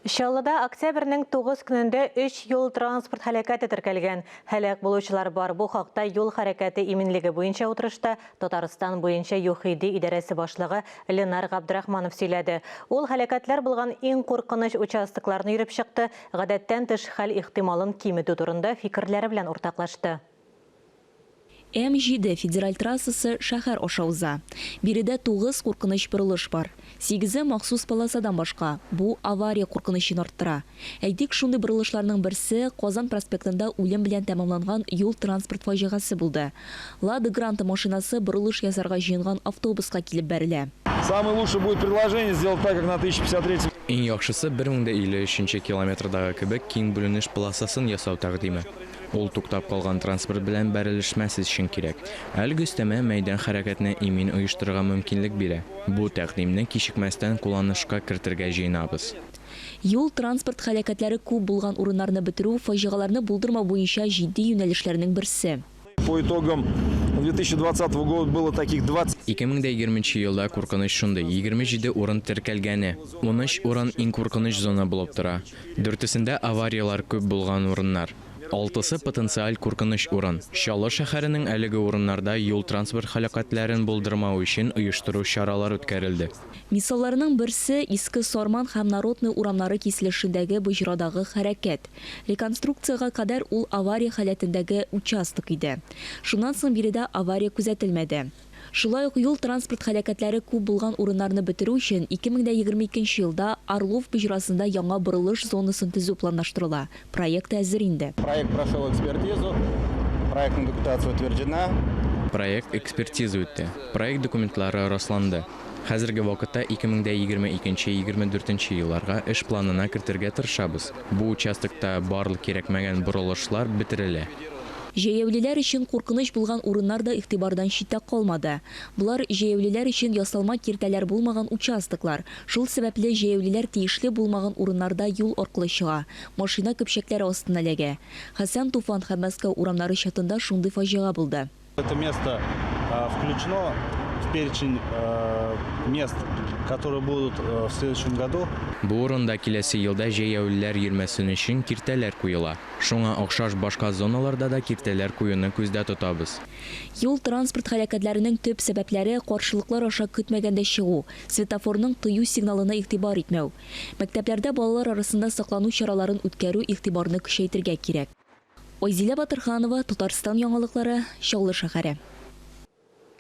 Чаллыда октябрьнең 9 көнендә өч юл-транспорт һәлакәте теркәлгән. Һәлак булучылар бар. Бу хакта юл хәрәкәте иминлеге буенча утырышта Татарстан буенча ЮХИДИ идарәсе башлыгы Ленар Габдрахманов сөйләде. Ул һәлакәтләр булган иң куркыныч участокларны йөреп чыкты, гадәттән тыш хәл ихтималын киметү турында фикерләре белән уртаклашты. М-җиде федераль трассасы шәһәр аша уза. Биредә тугыз куркыныч борылыш бар. Сигезе махсус полосадан башка, бу авария куркынычын арттыра. Әйтик, шундый борылышларның берсе Казан проспектында үлем белән тәмамланган юл-транспорт фаҗигасе булды. Лада Гранта машинасы борылыш ясарга җыенган автобуска килеп бәрелә. Самое лучшее будет предложение сделать так, как на 1053. Иң яхшысы, 1053 нче километрдагы кебек киң бүленеш полосасын ясау тәкъдиме. Ул туктап калган транспорт белән бәрелешмәс өчен кирәк. Әлеге өстәмә мәйдан хәрәкәтне имин оештырырга мөмкинлек бирә. Бу тәкъдимне кичекмәстән кулланышка кертергә җыенабыз. Юл-транспорт һәлакәтләре күп булган урыннарны бетерү, фаҗигаларны булдырмау буенча җитди юнәлешләрнең берсе. По итогам 2020 года было таких 20. 2020 нче елда куркыныч шундый, 27 урын теркәлгәне. 13 урын иң куркыныч зона булып тора. Дүртесендә аварияләр күп булган урыннар. Алтысы потенциаль куркыныч урын. Чаллы шәһәренең әлеге урыннарда юл-транспорт һәлакәтләрен булдырмау өчен оештыру чаралар үткәрелде. Мисалларның берсе, Иске Сарман һәм Народный урамнары киселешендәге боҗрадагы хәрәкәт. Реконструкциягә кадәр ул авария халәтендәге участок иде. Шуннан соң биредә авария күзәтелмәде. Шулай ук юл-транспорт һәлакәтләре күп булган урыннарны бетерү өчен 2022 нче елда Орлов боҗрасында яңа борылыш зонасын төзү планлаштырыла, проект әзер инде. Проект прошел экспертизу, проектная документация утверждена. Проект экспертиза үтте, проект документлары расланды. Хәзерге вакытта 2022 24 нче елларга эш планына кертергә тырышабыз. Бу участокта барлык кирәкмәгән борылышлар бетерелә. Җәяүлеләр өчен куркыныч булган урыннар да игътибардан читтә калмады. Болар, җәяүлеләр өчен ясалма киртәләр булмаган участоклар. Шул сәбәпле җәяүлеләр тиешле булмаган урыннарда юл аркылы чыга, машина көпчәкләре астына эләгә. Хәсән Туфан һәм Мәскәү урамнары чатында шундый фаҗига булды. Это место включено в перечень мест, которые будут в следующем году. Бу урында киләсе елда җәяүлеләр йөрмәсен өчен киртәләр куела. Шуңа охшаш башка зоналарда да киртәләр куюны күздә тотабыз. Юл-транспорт һәлакәтләренең төп сәбәпләре, каршылыклар аша көтмәгәндә чыгу, светофорның тыю сигналына игътибар итмәү. Мәктәпләрдә балалар арасында саклану чараларын үткәрү игътибарны көчәйтергә кирәк. Айзилә Батырханова, Татарстан яңалыклары, Чаллы шәһәре.